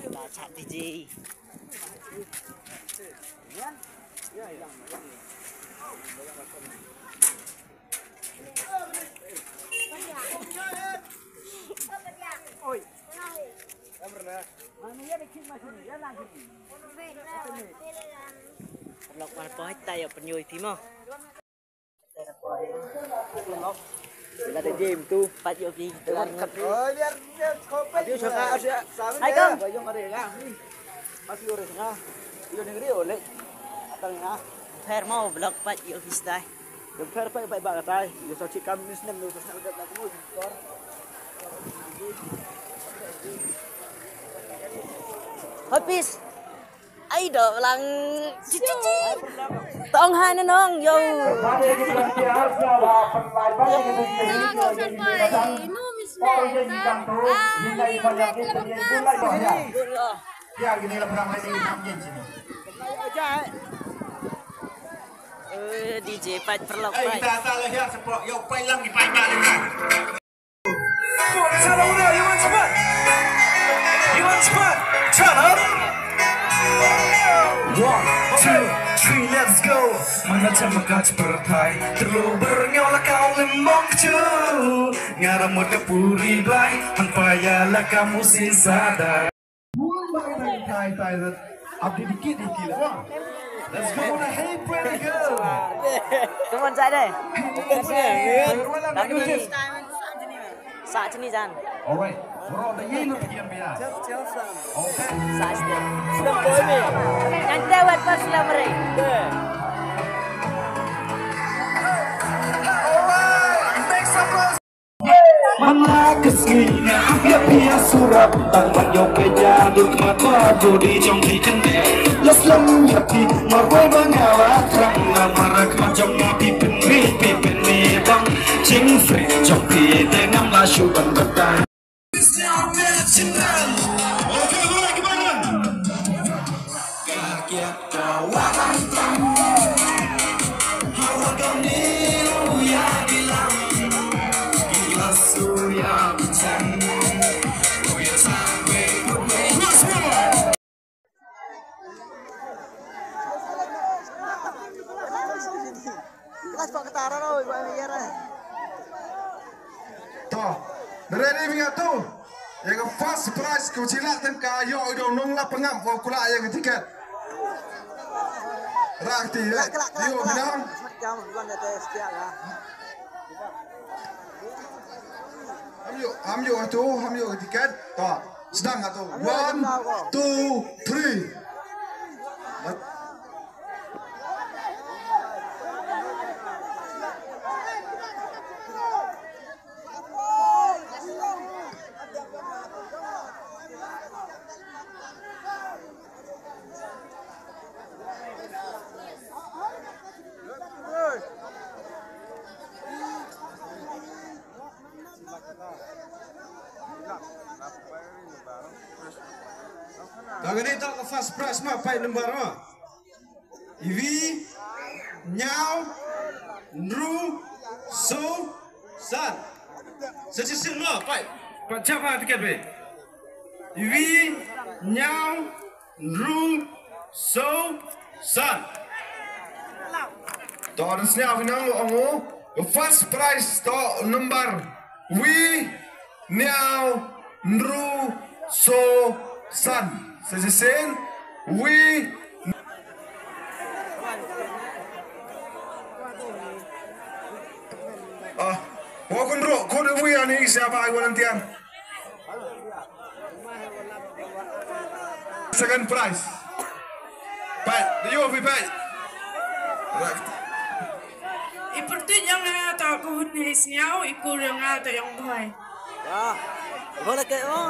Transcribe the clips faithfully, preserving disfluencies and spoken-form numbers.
Lah chat D J. Lok mar poi ta ïa pynïoh ïa phi mo. Lada jem tu pat ïoh phi tu. Hai kom. Pher mo vlog pat ïoh phi stai. Pher pat pat ba katai ïoh sa chi kam ni snem ïoh sa snem da da tu. Hot piece. Ai do lang. Tong hai na nong yo. Eh, D J pat perlok pat. One, two, three, let's go. Mana chama kach pertai, terluber ngau la kau lemong chu. Ngara mut ka puri blai, han paya la kamu sin sada. Bul bai bai tai tai rat. Abdi dikit dikit lah. Let's go na, hey pretty girl. Come on, Zai deh. Hey, pretty girl. Thank you. Sa chini jan. Alright. Bro, the yellow P M B R. Okay. Sa chini. Yang dewat pas lamre. Alright. Make some noise. Mana ka sngi nga ap ïa phi ïa surap tang ban ïoh pynja duk ma ba dodi jong phi kynde. La slem ïa phi marwei ba nga la thrang na mara khmat jong nga phi pynmih phi pynmih bang. Jingfri jong phi te ngam la shu ban batai. To, ready mi atu. Ïa ka first prize ka u chilak tang ka ïoh i dong nong la pengam ko kula ïa ka tiket. Rakti ya. Yo binang. Ham ïoh, ham ïoh atu, ham ïoh ka tiket. To, sdang atu. One, two, three. Ka kane to ka first prize ma, peit number ma. Iwi, hynñiew, hynriew, saw, san. Sa shisien ma, peit. Peit, jop ha tiket peit. Iwi, hynñiew, hynriew, saw, san. To, da sñiaw ki nang ong u, first prize to number wi, hynñiew, hynriew, saw, san. Sa shisien, wi. Ah, wa kynroh khun wi ani siapa ai volunteer. Second prize. Peit, da ïoh phi peit. Right. I pyrtuit jong nga to ka hun hi sñiaw, i kur jong nga to jong bhoi. Wah. Bhoi la ke o.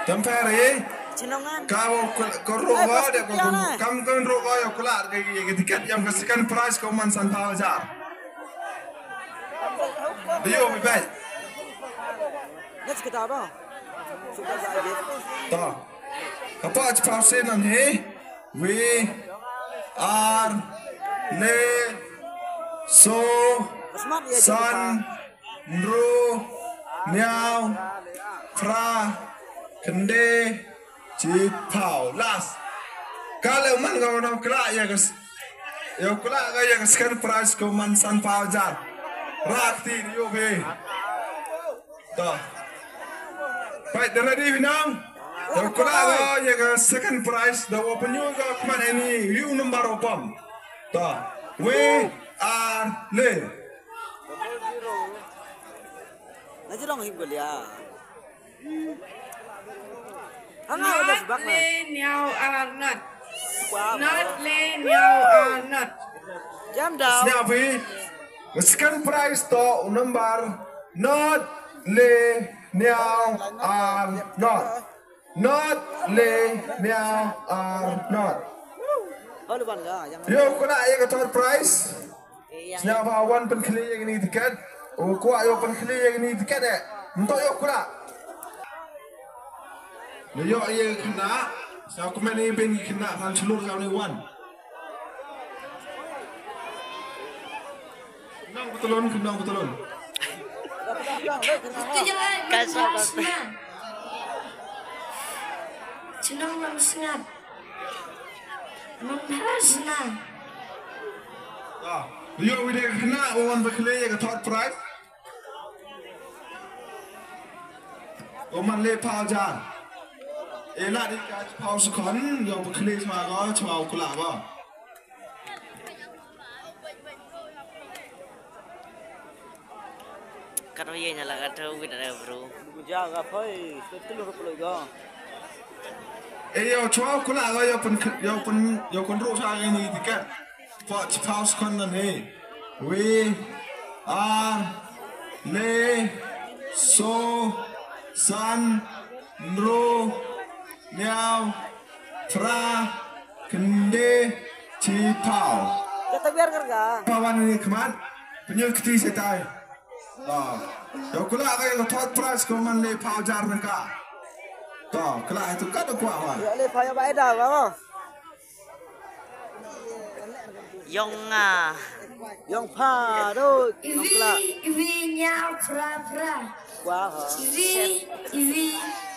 Tem pher ei. Chinongan. Ka wo ko ro wa de ko kam ko ro wa yo kula ke ke tiket jong ka second prize ko man san phaw hajar. Da ïoh phi peit. Next kita ba. To. Ka pa chipau sen nan hi. Wi. Ar. Ne. So. San. Hynriew. Hynñiew. Phra. Khyndai. Chiphaw last. Ka leh man ka u nang klah ïa ka s-, ïa u klah ka ïa ka second prize ka man sanphaw hajar. Rakti ïa u phi. To. Peit da ready phi nang. Ïa u klah ka ïa ka second prize da u pynïoh ka khmat ïa ni ïa u number u pom. To. We are le. Na jrong him ko lia. Hanga udah sebak na. Le niau ar not. Not le niau ar not. Jam down. Sñiaw phi. Second prize to number not le niau ar not. Not le niau ar not. Holu ban ga jam. Ïa u klah ïa ka third prize. Sñiaw ba wan pynkhlieh ïa kini tiket. U kwah ïa u pynkhlieh ïa kini tiket eh. Mynta ïa u klah. Ïa ïa kena. Sñiaw kmen ïa ben kena tang chlur sñiaw ni wan. Kena betul, kena betul. Kasar. Chnong Lamsngat. Mangharasna. Ah, ïa u dei kena u wan ba khleh ïa ka third prize. U man le phaw hajar. E la di ka phaw sekon, ïa u ba khleh sma ko, sma u klah ko. Kat wa ye nyala kat wa wit ada bro. Buja ga phai, tetel rup lo ga. Eh, ïa u chwa u klah ga ïa u pyn, ïa u pyn, ïa u pynruh sa ga ni tiket. Pha chiphaw sekon nan he. We are le so san ru niaw phra khyndai chiphaw. Ka ta biar kar ka. Pawan ni khmat. Pynïoh kti setai. Ah. Ïa u klah ka ïa ka third prize ka man le phaw hajar tyngka. To, klah ïa tu ka da kwah wa. Ïa le phaw ïa ba eda ba. Yong nga. Yong pha do. Yong klah. Iwi, iwi, niaw, phra, phra. Kwah ha. Iwi, iwi,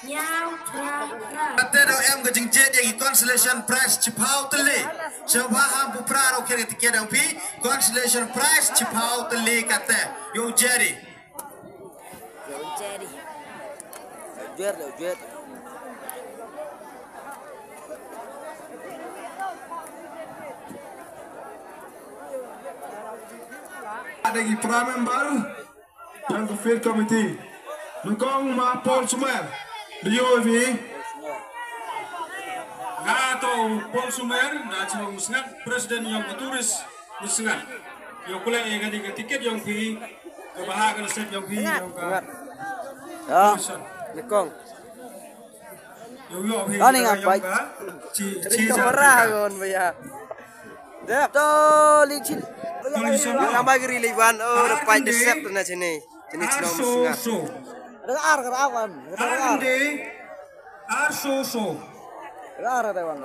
niaw, phra, phra. Kate da em ka jingjied ïa ki consolation prize chiphaw tylli. Chiphaw ham pu phra ro kher ka tiket dang phi. Consolation prize chiphaw tylli kate. Yo Jerry. Jerry. Jerry, Jerry. Ada ki pra member. Jong ka field committee. Nyngkong ma Paul Sumer. Dio vi. Nga to Paul Sumer, na chnong Musngat, president yong ka tourist Musngat. Yo kule e gadi ka tiket yong phi, ka baha ka nasib yong phi, yong ka. Nyngkong. Ani nga pai. Chi, chi kamera gon bhaiya. Dep to li chin. Nga bai gri li wan. Oh, da pai de sep na chini. Chini chino musnga. Ada ar, ada ar wan. Ada ar. Ar so so. Ada ar ada wan.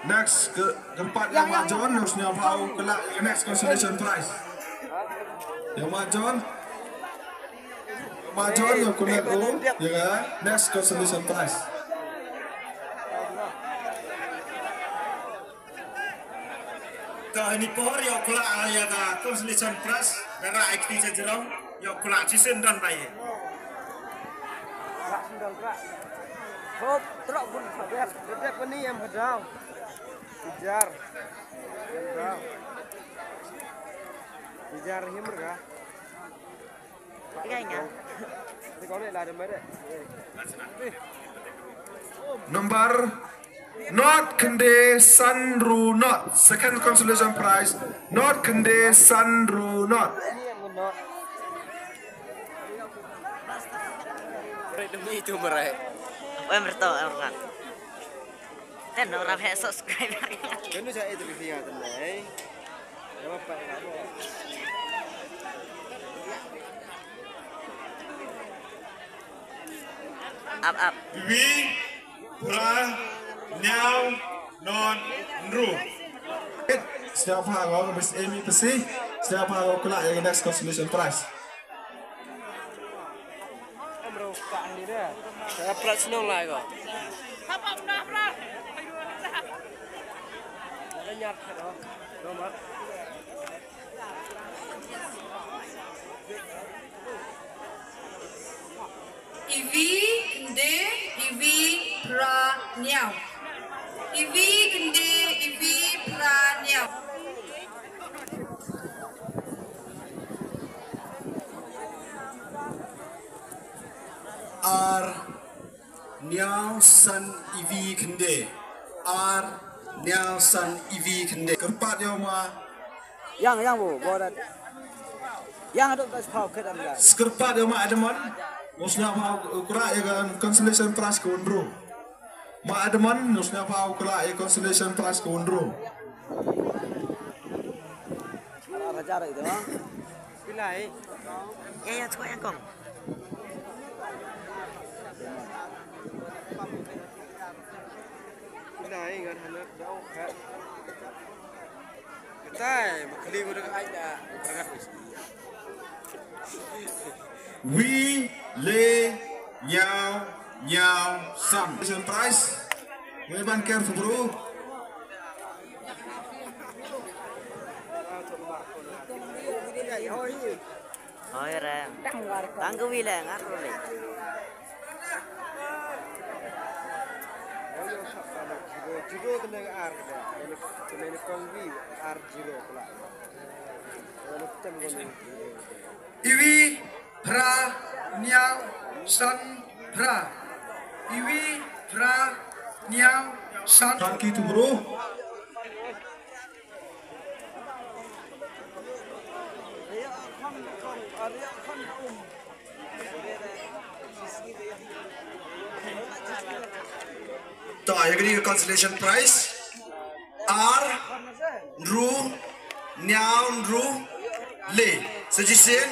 Next ke, keempat yang Mak John, harus nyampa ke next consolation prize. Yang Mak John. Ma John, ïa u connect ruh ïa ka next consolation prize. Ka ini por ïa u klah ïa ka consolation prize. Dara activity jerong ïa u klah chisien don bai. Hop, trok bun bebek, bebek ni em hadau. Kejar. Kejar. Kejar himrga. Number not khyndai san ru not. Second consolation prize. Not khyndai san ru not. Oi, merto, orang. Kan orang hek subscribe. Kan tu saya itu video tu, eh. Ap, ap. Wi, pra, nyau, non, nru. Setiap hari, Miss Amy Pesi, setiap hari aku nak yang next consolation prize. Prat shnong lai ko. Iwi khynde, iwi phra hynñiew. Iwi khynde, iwi phra hynñiew. Ar hynñiew san, iwi khynde. Ar hynñiew san, iwi khynde. Kyrpad ïa u ma. Yang, yang, bu, bu dat. Yang, aduh, tak sepau, khat am lah. Kyrpad ïa u ma Edmond. Mus nya pha u kra ïa ka consolation prize ka wunru. Ma Edmond, mus nya pha u kra ïa consolation prize ka wunru. Ar hajar itu, ha? Bilai. Ya, ya, cuba yang kong. Bilai, ngan hana jauh, ha. Kitai, ma khali ko da ai da, berangkat. Wi, le, hynñiew, hynñiew, san. Consolation prize. Wi ban care for bro. Hoi re. Tang ka wi le ngar ro le. Zero, zero kena ar kena. Kena kong wi ar zero pula. Kena tem kena zero. Iwi, phra, hynñiew, san, phra. Iwi, phra, hynñiew, san. Thank you to bro. Ta, ïa kane ka consolation prize. Ar, hynru, hynñiew, hynru, le. Sa shisien.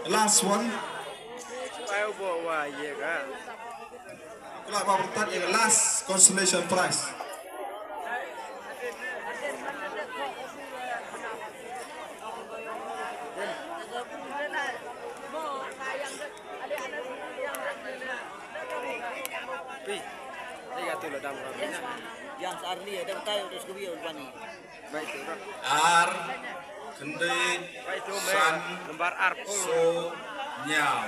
Last one. Ai, u bok wa ye ka. Kula ba bertat ïa ka last consolation prize. Pi, ni ka tu la dam ka. Yang sa arli ada betai terus kubi ulbani. Ar, khyndai, san, so, hynñiew.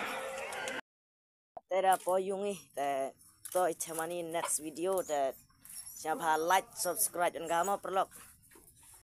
Te da poi ïa ngi te to ïa mani next video te sngewbha like, subscribe, and kama paralok.